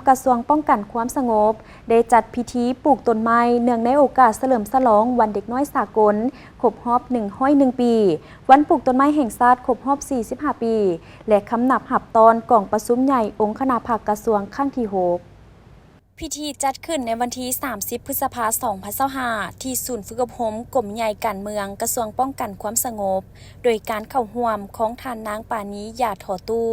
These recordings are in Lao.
ກະຊວງປ້ອງກັນຄວາມສະຫງົບ ໄດ້ຈັດພິທີປູກຕົ້ນໄມ້ ເນື່ອງໃນໂອກາດສະເຫຼີມສະຫຼອງວັນເດັກນ້ອຍສາກົນ ຄົບຮອບໜຶ່ງຮ້ອຍໜຶ່ງປີ, ວັນປູກຕົ້ນໄມ້ແຫ່ງຊາດຄົບຮອບສີ່ສິບຫ້າປີ ແລະ ຄຳນັບຮັບຕ້ອນກອງປະຊຸມໃຫຍ່ອົງຄະນະພັກກະຊວງຄັ້ງທີຫົກ. ພິທີຈັດຂຶ້ນໃນວັນທີສາມສິບ ພຶດສະພາ ສອງພັນຊາວຫ້າ ທີ່ສູນຝຶກອົບຮົມກົມໃຫຍ່ການເມືອງ ກະຊວງປ້ອງກັນຄວາມສະຫງົບ ໂດຍການເຂົ້າຮ່ວມຂອງທ່ານນາງ ປານີ ຢາທໍ່ຕູ້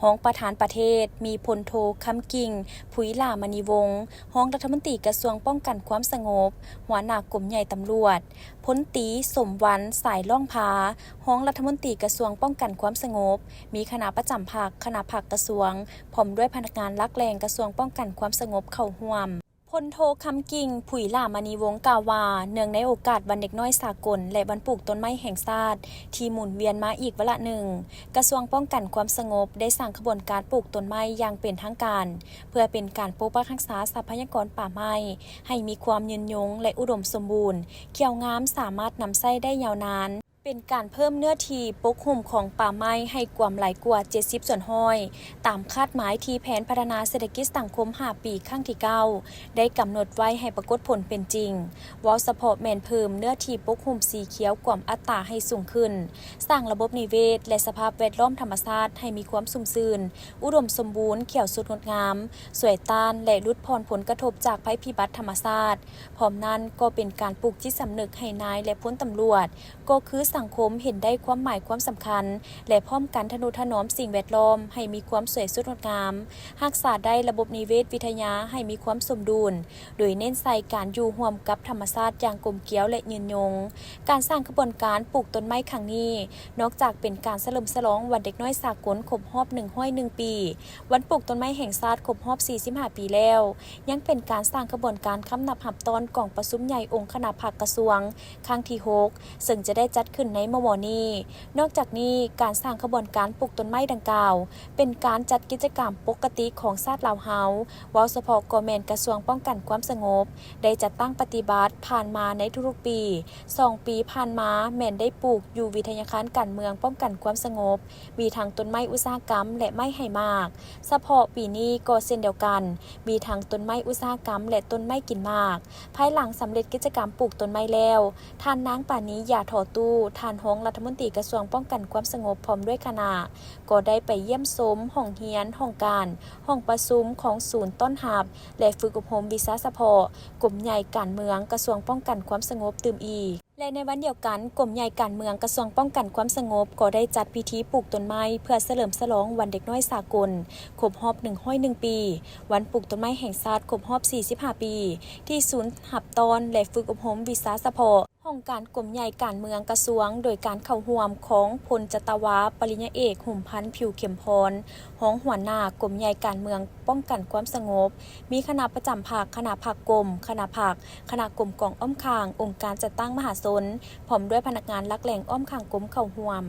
ຮອງປະທານປະເທດ, ມີພົນໂທ ຄຳກິ່ງ ຜຸຍຫຼ້າມະນີວົງ ຮອງລັດຖະມົນຕີກະຊວງປ້ອງກັນຄວາມສະຫງົບ, ຫົວໜ້າກົມໃຫຍ່ຕຳຫຼວດ, ພົນຕີ ສົມວັນ ສາຍລ້ອງພາ ຮອງລັດຖະມົນຕີກະຊວງປ້ອງກັນຄວາມສະຫງົບ, ມີຄະນະປະຈຳພັກ, ຄະນະພັກກະຊວງ ພ້ອມດ້ວຍພະນັກງານຫຼັກແຫຼ່ງກະຊວງປ້ອງກັນຄວາມສະຫງົບເຂົ້າຮ່ວມ. ພົນໂທ ຄຳກິ່ງ ຜຸຍຫຼ້າມະນີວົງ ກ່າວວ່າ ເນື່ອງໃນໂອກາດວັນເດັກນ້ອຍສາກົນ ແລະ ວັນປູກຕົ້ນໄມ້ແຫ່ງຊາດ ທີ່ໝູນວຽນມາອີກວາລະໜຶ່ງ, ກະຊວງປ້ອງກັນຄວາມສະຫງົບໄດ້ສ້າງຂະບວນການປູກຕົ້ນໄມ້ຢ່າງເປັນທາງການ ເພື່ອເປັນການປົກປັກຮັກສາຊັບພະຍາກອນປ່າໄມ້ໃຫ້ມີຄວາມຍືນຍົງ ແລະ ອຸດົມສົມບູນ, ຂຽວງາມ, ສາມາດນຳໃຊ້ໄດ້ຍາວນານ, ເປັນການເພີ່ມເນື້ອທີ່ປົກຫຸ້ມຂອງປ່າໄມ້ໃຫ້ກວມຫຼາຍກວ່າເຈັດສິບສ່ວນຮ້ອຍ ຕາມຄາດໝາຍທີ່ແຜນພັດທະນາເສດຖະກິດສັງຄົມຫ້າປີຄັ້ງທີເກົ້າ ໄດ້ກຳນົດໄວ້ໃຫ້ປາກົດຜົນເປັນຈິງ. ເວົ້າສະເພາະແມ່ນເພີ່ມເນື້ອທີ່ປົກຫຸ້ມສີຂຽວກວມອັດຕາໃຫ້ສູງຂຶ້ນ, ສ້າງລະບົບນິເວດ ແລະ ສະພາບແວດລ້ອມທຳມະຊາດໃຫ້ມີຄວາມຊຸ່ມຊື່ນ, ອຸດົມສົມບູນ, ຂຽວສົດງົດງາມ, ຊ່ວຍຕ້ານ ແລະ ຫຼຸດຜ່ອນຜົນກະທົບຈາກໄພພິບັດທຳມະຊາດ. ພ້ອມນັ້ນກໍເປັນການປູກຈິດສຳນຶກໃຫ້ນາຍ ແລະ ພົນຕຳຫຼວດ ກໍຄືສັງຄົມເຫັນໄດ້ຄວາມໝາຍຄວາມສຳຄັນ ແລະ ພ້ອມກັນທະນຸຖະໜອມສິ່ງແວດລ້ອມໃຫ້ມີຄວາມສວຍສົດງົດງາມ, ຮັກສາໄດ້ລະບົບນິເວດວິທະຍາໃຫ້ມີຄວາມສົມດຸນ, ໂດຍເນັ້ນໃສ່ການຢູ່ຮ່ວມກັບທຳມະຊາດຢ່າງກົມກຽວ ແລະ ຍືນຍົງ. ການສ້າງຂະບວນການປູກຕົ້ນໄມ້ຄັ້ງນີ້ ນອກຈາກເປັນການສະເຫຼີມສະຫຼອງວັນເດັກນ້ອຍສາກົນຄົບຮອບໜຶ່ງຮ້ອຍໜຶ່ງປີ, ວັນປູກຕົ້ນໄມ້ແຫ່ງຊາດຄົບຮອບສີ່ສິບຫ້າປີແລ້ວ, ຍັງເປັນການສ້າງຂະບວນການຄຳນັບຮັບຕ້ອນກອງປະຊຸມໃຫຍ່ອົງຄະນະພັກກະຊວງຄັ້ງທີຫົກ ເຊິ່ງຈະໄດ້ຈັດຂຶ້ນໃນມໍ່ໆນີ້. ນອກຈາກນີ້, ການສ້າງຂະບວນການປູກຕົ້ນໄມ້ດັ່ງກ່າວ ເປັນການຈັດກິດຈະກຳປົກກະຕິຂອງຊາດລາວເຮົາ, ເວົ້າສະເພາະກໍແມ່ນກະຊວງປ້ອງກັນຄວາມສະຫງົບ ໄດ້ຈັດຕັ້ງປະຕິບັດຜ່ານມາໃນທຸກໆປີ. ສອງປີຜ່ານມາແມ່ນໄດ້ປູກຢູ່ວິທະຍາຄານການເມືອງປ້ອງກັນຄວາມສະຫງົບ, ມີທັງຕົ້ນໄມ້ອຸດສາຫະກຳ ແລະ ໄມ້ໃຫ້ໝາກ. ສະເພາະປີນີ້ກໍເຊັ່ນດຽວກັນ, ມີທັງຕົ້ນໄມ້ອຸດສາຫະກຳ ແລະ ຕົ້ນໄມ້ກິນໝາກ. ພາຍຫຼັງສຳເລັດກິດຈະກຳປູກຕົ້ນໄມ້ແລ້ວ, ທ່ານນາງ ປານີ ຢາທໍ່ຕູ້ ທ່ານຮອງລັດຖະມົນຕີກະຊວງປ້ອງກັນຄວາມສະຫງົບ ພ້ອມດ້ວຍຄະນະ ກໍໄດ້ໄປຢ້ຽມຊົມຫ້ອງຮຽນ, ຫ້ອງການ, ຫ້ອງປະຊຸມຂອງສູນຕ້ອນຮັບ ແລະ ຝຶກອົບຮົມວິຊາສະເພາະ ກົມໃຫຍ່ການເມືອງ ກະຊວງປ້ອງກັນຄວາມສະຫງົບຕື່ມອີກ. ແລະ ໃນວັນດຽວກັນ, ກົມໃຫຍ່ການເມືອງ ກະຊວງປ້ອງກັນຄວາມສະຫງົບ ກໍໄດ້ຈັດພິທີປູກຕົ້ນໄມ້ເພື່ອສະເຫຼີມສະຫຼອງວັນເດັກນ້ອຍສາກົນ ຄົບຮອບໜຶ່ງຮ້ອຍໜຶ່ງປີ, ວັນປູກຕົ້ນໄມ້ແຫ່ງຊາດຄົບຮອບສີ່ສິບຫ້າປີ ທີ່ສູນຮັບຕ້ອນ ແລະ ຝຶກອົບຮົມວິຊາສະເພາະ ຫ້ອງການກົມໃຫຍ່ການເມືອງກະຊວງ ໂດຍການເຂົ້າຮ່ວມຂອງພົນຈັດຕະວາ ປະລິນຍາເອກ ຫຸມພັນ ຜິວເຂັມພອນ ຮອງຫົວໜ້າກົມໃຫຍ່ການເມືອງປ້ອງກັນຄວາມສະຫງົບ, ມີຄະນະປະຈຳພັກ, ຄະນະພັກກົມ, ຄະນະພັກ, ຄະນະກົມກອງອ້ອມຂ້າງ, ອົງການຈັດຕັ້ງມະຫາຊົນ, ພ້ອມດ້ວຍພະນັກງານຫຼັກແຫຼ່ງອ້ອມຂ້າງກົມເຂົ້າຮ່ວມ.